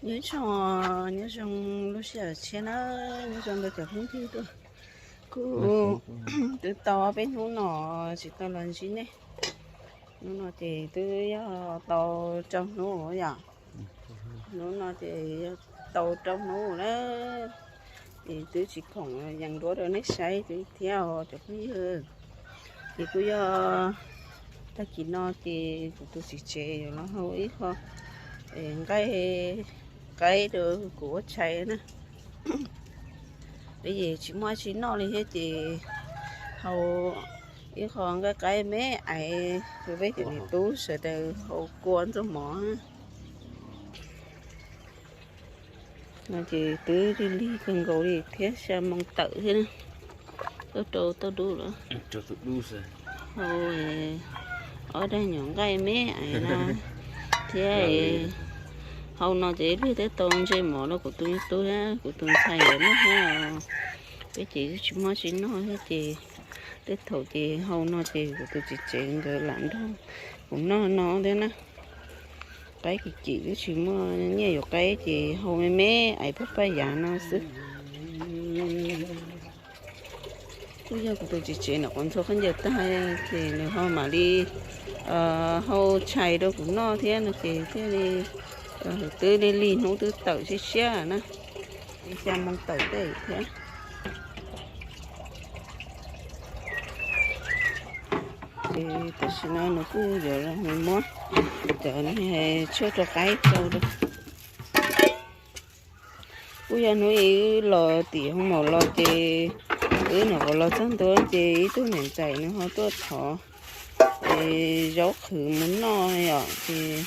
Nyob zoo, nyob zoo lub sij hawm tshiab na, nyob zoo rau cov phooj ywg tuaj. Kuv twb tau peb hnub no tsis tau los ntsib nej. Hnub no ces twb yog tau rau hnub yom. Hnub no ces yog tau rau hnub na. Ces twb tsis khoom yees duab rau nej saib thiab os cov phooj ywg. Ces kuj yog tag kis no ces kuv tus txiv tsev yuav los hau ib qho nqaij qaib rau kuv ua tshais na. Peb ces tsis muaj tsi noj li thiab ces hau ib qho nqaij qaib me aiv rau peb cov niam tub sawv daws hau kua ntxuag mov. No ces twb lig lig kawg nkaus li thiab, xya moo tawm thiab na. Tuaj rau tauj dub lawm. Hau ob daig nyuam nqaij me aiv no thiab. Hau no ces ib pliag twb tau ntsej mov rau kuv tus me tub thiab kuv tus ntxhais nkawd noj thiab. Peb ces tsis muaj tsi noj thiab ces tej thaum ces hau no ces kuv tus txiv tsev nkawd lam nrog kuv noj no thiab na. Qaib kim kim twb tsis muaj nyiaj yuav qaib ces hau me me aiv paj paj yav no xwb. Kuj yog kuv tus txiv tsev ntawm quav ntxhua khaub ncaws tag ces nws ho mam li hau tshais rau kuv noj thiab no ces thiaj li twb lig lig hnub twb tawm siab siab na. Xya moo tawm tej thiab. Ces tam sim no nws kuj yuav los mus muab cov tshuaj rau qaib rau. Kuj yog hnub ib wb los tim hoo maum los ces wb nyuam qhuav los txog ntua ces ib tug niam ntxawm nws ho tuaj thov zaub qhwv mus noj yom ces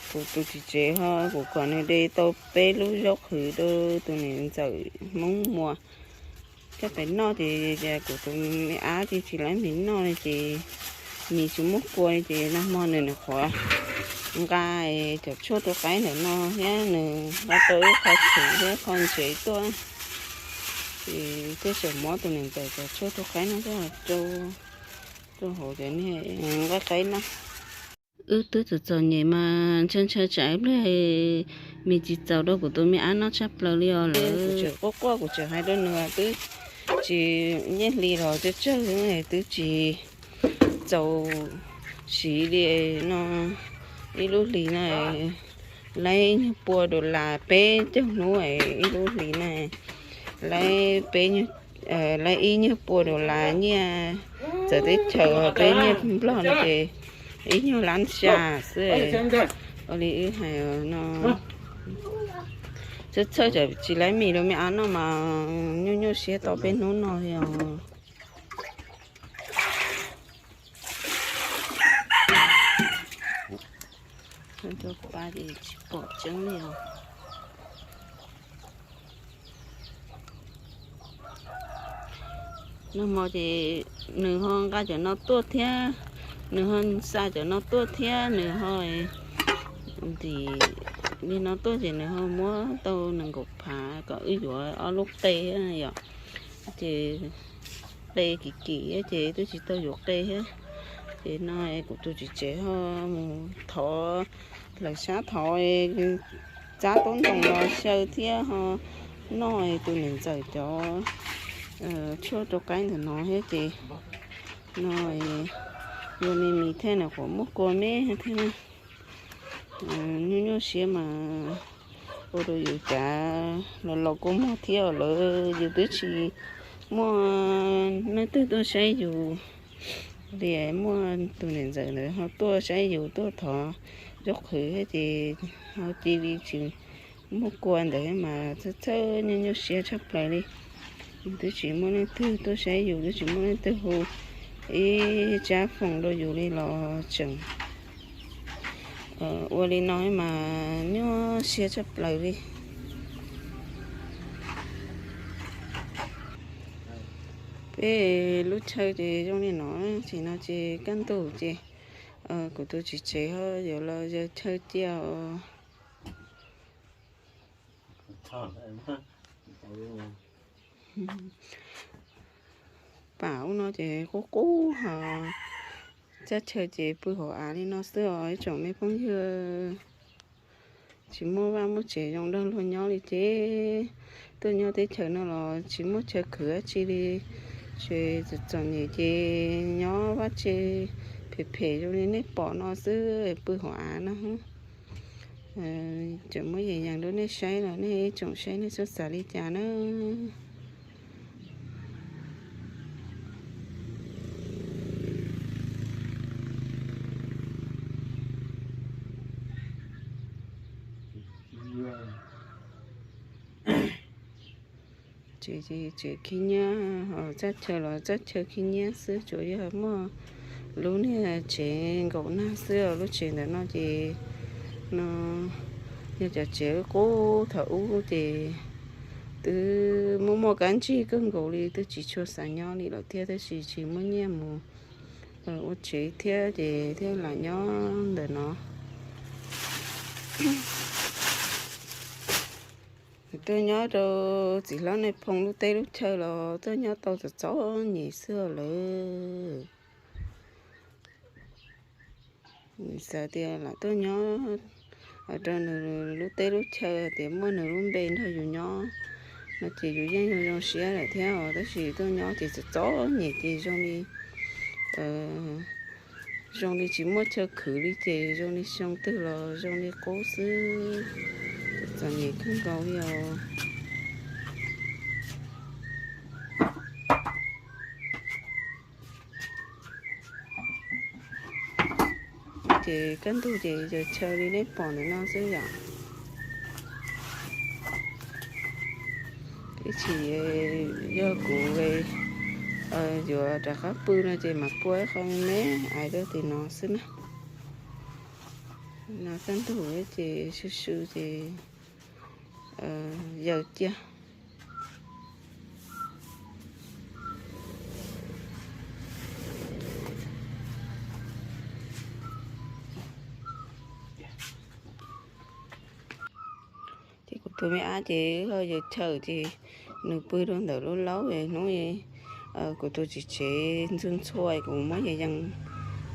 kuv tus txiv tsev ho kuv kom nws de tau peb lub zaub qhwv rau tus niam ntxawm Hmoob Muas coj pem noj ces kuv tus me ab ces tsis laib mis noj li ces mis tsis muaj kua li ces nag hmo nws nyuam qhuav nqa cov tshuaj rau qaib ntawm no thiab nws nqa tau ib qho txhuv thiab qho ntsev tuaj ces thiaj tseem muab tus niam ntxawm cov tshuaj rau qaib no coj rau hauv cov niag nqaij qaib no. Wb twb txom txom nyem mas ntshaw ntshaw tsam ib pliag mis tsis txaus rau kuv tus me ab noj tshaj plaws li os lawm. Kuv tseem quaj quaj kuv tseem hais rau nws twb tsis nyiaj hli los tsawg tsawg twb tsis txaus siv li no. Ib lub hlis no laib ib nyuag pua dollar peb caug hnub ib lub hlis na. Laib peb nyuag, laib ib nyuag pua dollar nyiaj txawv teb chaws, peb nyiaj nplog no ces ib nyuag lab xya xwb. Ua li wb hais no txhawj txhawj tsam tsis laib mis rau me ab noj mas nyuaj nyuaj siab tau peb hnub no li os. Rau pa ces tsis pom tseeb li os. Nag hmo ces nws ho nqa cov no tuaj thiab, nws ho xa cov no tuaj thiab, nws ho ntim li no tuaj ces nws ho muab tau nees nkaum phav kom wb yuav ob lub qe yom. Ces qe kim kim ces twb tsis tau yuav qe thiab. Ces no kuv tus txiv tsev ho mus thov lawv sab thov txab tub ntoo los xyaw thiab ho noj tus niam ntxawm cov tshuaj rau qaib ntawm no thiab ces no ua li mis thiab nws qhuav muaj kua me thiab. Nyuaj nyuaj siab mas ua rau yus cas los los kua muag thiab lawm yus twb tsis muaj leej twg tuaj saib yus li. Muaj tus niam ntxawm ntawd ho tuaj saib yus tuaj thov zaub qhwv thiab ces ho cia li tsis muaj kua ntawd mas txhawj txhawj nyuaj nyuaj siab tshaj plaws li. Twb tsis muaj leej twg tuaj saib yus, twb tsis muaj leej twg hu ib tsab foos rau yus li los tseem ua li no mas nyuaj siab tshaj plaws li. Peb lub chaw ces zoo li no, ces no ces kaj ntug ces kuv tus txiv tsev ho yuav los yawg chaw cia os. Pam ub no ces qub qub ho, txaj chaw ces pw hauv av li no xwb os ib tsoom me phooj ywg. Tsis muaj vaj muaj tsev zoo nrog luag nyob li ces tuaj nyob teb chaws no los tsis muaj chaw khwv dab tsi li. Ces txom txom nyem ces nyob vaj tse phem phem zoo li nej pom no xwb, pw hauv av no. Tseem muab yees yees rau nej saib los nej tsoom saib nej xub xav li cas na. Tsev khib nyiab, txaj chaw los txaj chaw khib nyiab xwb, tsuas yog muaj lub niag tsev nkaum nag xwb os. Lub tsev ntawm no ces no yog cov tsev qub thaum ub ces twb muaj muaj kab ntsig kawg nkaus li, twb tsis tshua xav nyob li lawm thiab, tab sis tsis muaj nyiaj mus ua tsev thiab ces thiaj lam nyob ntawm no. Tuaj nyob rau txiv hlob Nais Phoo lub teb lub chaw los tuaj nyob tau txom txom nyem xwb lawm. Xav tias lam tuaj nyob rau nws lub teb lub chaw tias muaj nws lub npe nrog yus nyob no ces yus yeej zoo zoo siab lawm thiab os. Tab sis tuaj nyob ces txom txom nyem ces zoo li zoo li tsis muaj chaw khwv li ces zoo li xyoo twg los zoo li qub xwb. Txom nyem kawg nkaus li os. Ces kaj ntug ces yog chaw li nej pom ntawm no xwb yom. Ib chim yog kuv yuav rov qab pw no ces mam pua ib qho me me ais rau tim no xwb na. No kaj ntug ces sw sw ces yaws cia. Ces kuv tus me ab ces ho yawg chaw ces nws pw rau ntawm lub laub hnub kuv tus txiv tsev ntxhua ntxhua kuv muab yees yees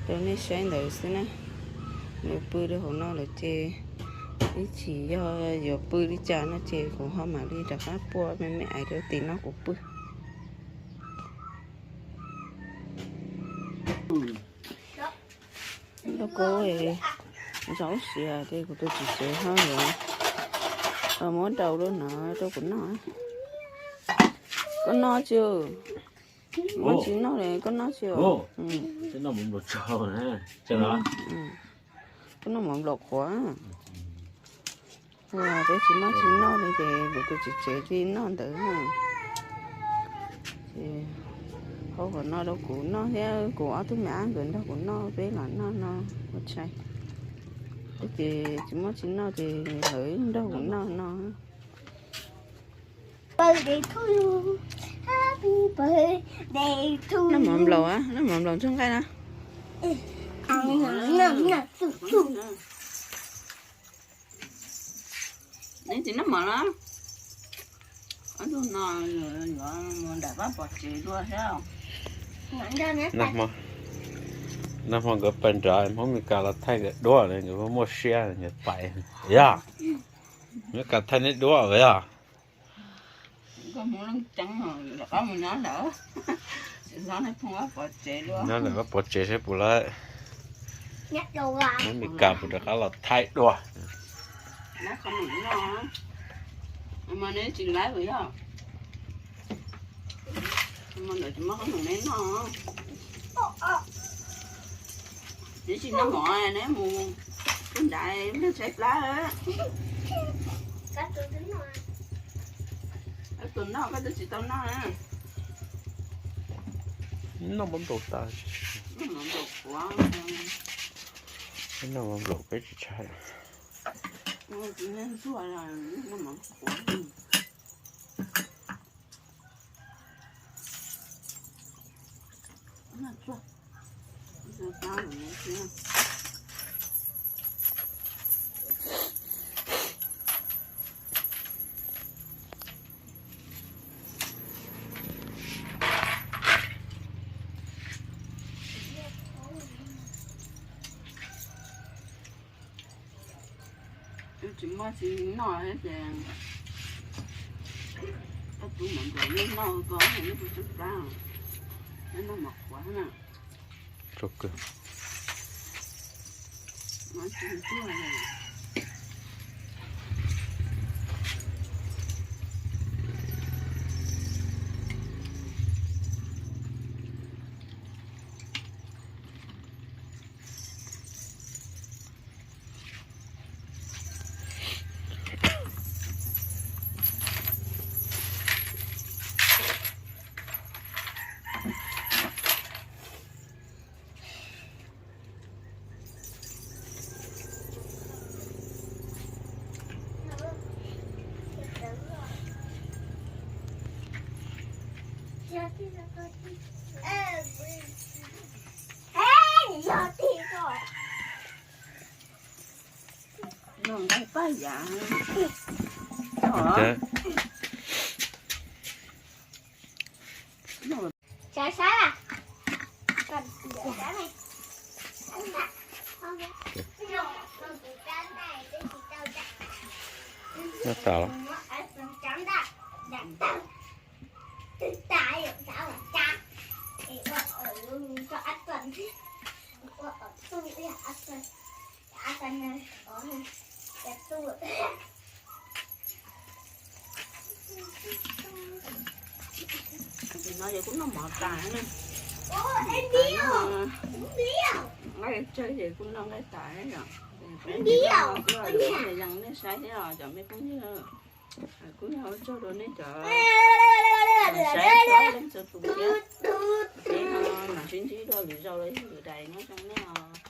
rau nej saib ntawd xwb na. Nws pw rau hauv no lawm ces ib chim yog yuav pw li cas no ces kuv ho mam li rov qab pua me me ais rau tim no kuv pw. Lauj kaub zaub siav ces kuv tus txiv tsev ho yuav muab daus rau no rau kuv noj. Koj noj tsis? Muab tsis noj li, koj noj tsis? Koj noj mov nplaum qhuav. Peb tsis muaj tsis noj li ces kuv tus txiv tsev cia li noj ntawd. Ces hau qhov no rau kuv noj thiab kuv ob tug me ab nkawd nrog kuv noj, peb los noj no ua tshais. Peb ces tsis muaj tsis noj ces lawv nrog kuv noj no. Noj mov nplaum, noj mov nplaum ntxuag nqaij na. Neb tsis noj mov los? Ob tug no yuav mus nram vaj pov tsev dua thiab. Nag hmo nkawd pais nrad Hmoob Mes Kas los thaij nkawd duab, nkawd muaj siab nkawd pais. Yog, Mes Kas thaij neb duab yog. Koj Hmoob Leej Ceeb rov qab mus nyob ntawm, nyob ntawm vaj pov tsev saib puas lawm. Hmoob Mes Kas puas rov qab los thaij dua. Mas neb tsis laib puas yog? Mas ntawd tsis muaj qhob noom neb noj. Neb tsis noj mov neb mus pug nrad mej tshaib plab. Tus noj koj twb tsis tau noj. Noj mov nplaum tas. Noj mov nplaum peb tsis tshaib. Tsis muaj tsis noj ces koj tub mam nrog neb noj ko, neb kuj tsis plab, neb noj mov qhuav na. Tsau kawg. Noj nqaij paj yav. Nyob tas los. Tam sim no ces kuv noj mov tas na. Nqaij tsawg ces kuv noj nqaij tas yom. Kuv noj kuv los yees nej saib thiab os cov me phooj ywg. Kuv yog ua tsaug rau nej cov saib txhua leej txhua tus thiab. Peb no mam sib ntsib dua lwm zaus los yog lwm daim nyob zoo nej os.